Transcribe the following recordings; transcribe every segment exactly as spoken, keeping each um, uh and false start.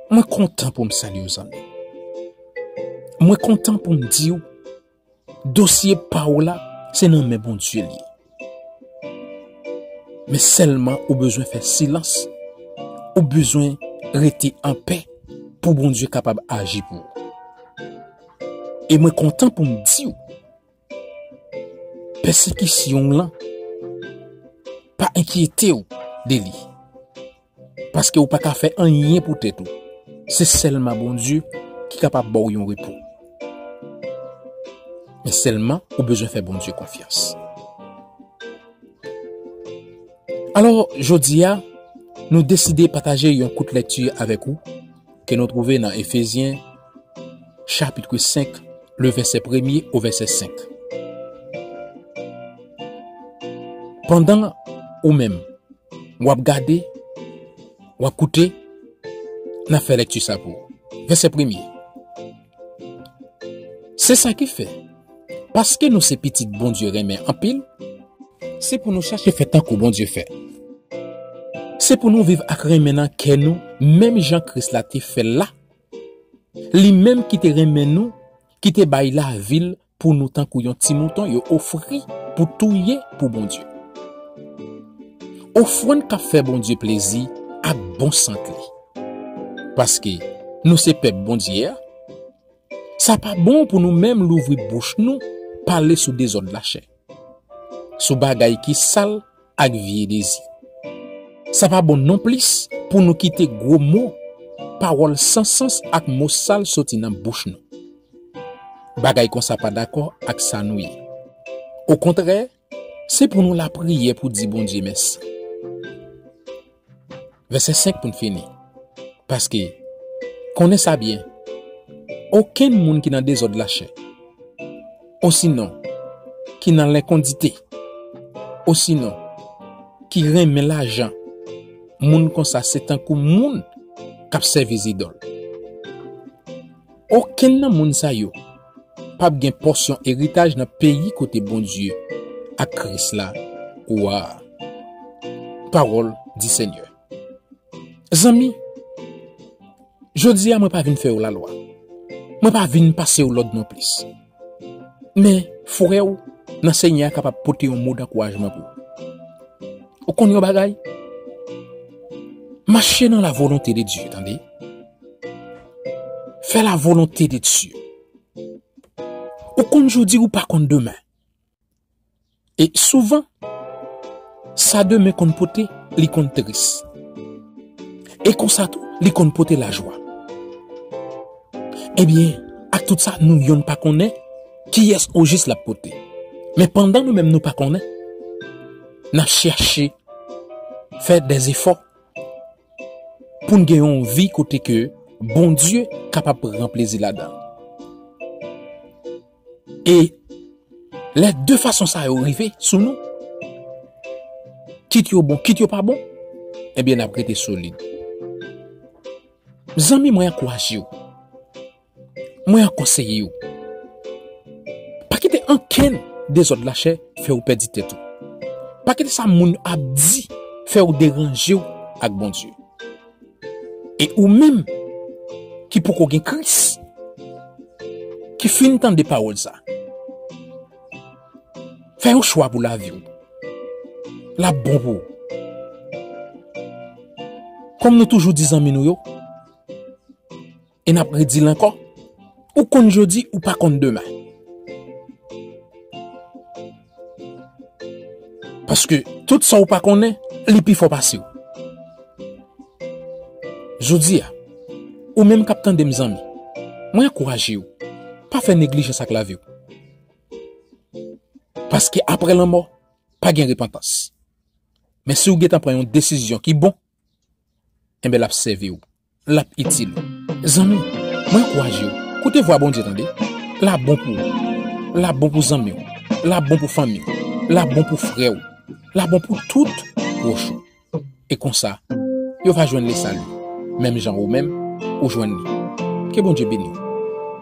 Mwen kontan pou m salye w, zanmi. Mwen kontan pou m di w, dosye pa w la, se nan men Bondye l ye. Men sèlman ou bezwen fè silans. Ou bezwen rete anpè pou Bondye kapab aji pou ou. E mwen kontan pou m di w, pèsekisyon w lan, pa enkyete w de li. Paske ou pa ka fè anyen pou tèt ou. Se sèlman Bondye ki kapab ba w yon repo. Men sèlman ou bezwen fè Bondye konfyans. Alò, jodi a, nou deside pataje yon kout lekti avèk ou, ke nou twouve nan Efezyen, chapit senk, le vèsè premye o vèsè senk. Pandan ou menm, w ap gade, w ap koute, n ap fè lekti sa pou ou. Vèsè premye. Se sa ki fè, paske nou se pitit Bondye renmen anpil, se pou nou chache fè tankou Bondye fè. Se pou nou viv ak renmen nan kè nou, menm jan Kris la te fè l la. Li menm ki te renmen nou, ki te bay lavi l pou nou tankou yon ti mouton yo ofri pou touye pou Bondye. Ofrann k ap fè Bondye plezi ak bon sant li. Paske nou se pèp Bondye a, sa pa bon pou nou menm louvri bouch nou pale sou dezòd lachè, sou bagay ki sal ak vye dezi. Sa pa bon nonplis pou nou kite gwo mo, pawòl san sans ak mo sal soti nan bouch nou. Bagay konsa pa dakò ak sa nou ye. Okontrè, se pou nou lapriyè pou di Bondye mèsi. Vèsè senk pou n fini. Paske, konnen sa byen, okenn moun ki nan dezòd lachè, osinon, ki nan lenkondite, osinon, ki renmen lajan, moun konsa se tankou moun k ap sèvi zidòl. Okenn nan moun sa yo p ap gen pòsyon eritaj nan peyi kote Bondye ak Kris la, wa a. Pawòl di Senyè. Zanmi, jodi a mwen pa vin fè w lalwa. Mwen pa vin pase w lòd nonplis. Men, frè w nan Senyè a kapab pote yon mo dankourajman pou ou. Ou konn yon bagay? Mache nan la volonte de Dye, tande. Fè la volonte de Dye. Ou konn jodi, ou pa konn demen. E souvan, sa demen konn pote, li konn tris. E konsa tou, li konn pote lajwa. Ebyen, ak tout sa, nou yonn pa konnen kiyès ojis l ap pote. Men pandan nou menm nou pa konnen, n ap chèche fè dèzefò pou n gen yon vi kote ke Bondye kapab pran plezi ladan l. E lè de fason sa yo rive sou nou, kit yo bon, kit yo pa bon, ebyen, n ap rete solid. Zanmi, mwen ankouraje w. Mwen konseye w. Pa kite ankenn dezòd lachè fè w pèdi tèt ou. Pa kite sa moun ap di fè w deranje w ak Bondye. E ou menm ki poko gen Kris, ki fin tande pawòl sa, fè yon chwa pou lavi w. L ap bon pou ou. Kòm nou toujou di zanmi nou yo, e n ap redi l ankò, ou konn jodi, ou pa konn demen. Paske tout sa ou pa konnen, li pi fò pase w. Jodi a, ou menm k ap tande m, zanmi, mwen ankouraje w, pa fè neglijans ak lavi w. Paske apre lanmò, pa gen repantans. Men si w gentan pran yon desizyon ki bon, enben, l ap sèvi w, l ap itil ou. Zanmi, mwen ankouraje w, koute vwa Bondye, tande. L ap bon pou ou, l ap bon pou zanmi w, l ap bon pou fanmi w, l ap bon pou frè w, l ap bon pou tout pwòch ou. E konsa, yo va jwenn lesali, menm jan ou menm ou jwenn li. Ke Bondye beni w.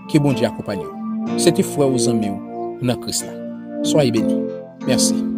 Ke Bondye akonpanye w. Se te frè w, zanmi w nan Kris la. Soyez bénis. Mèsi.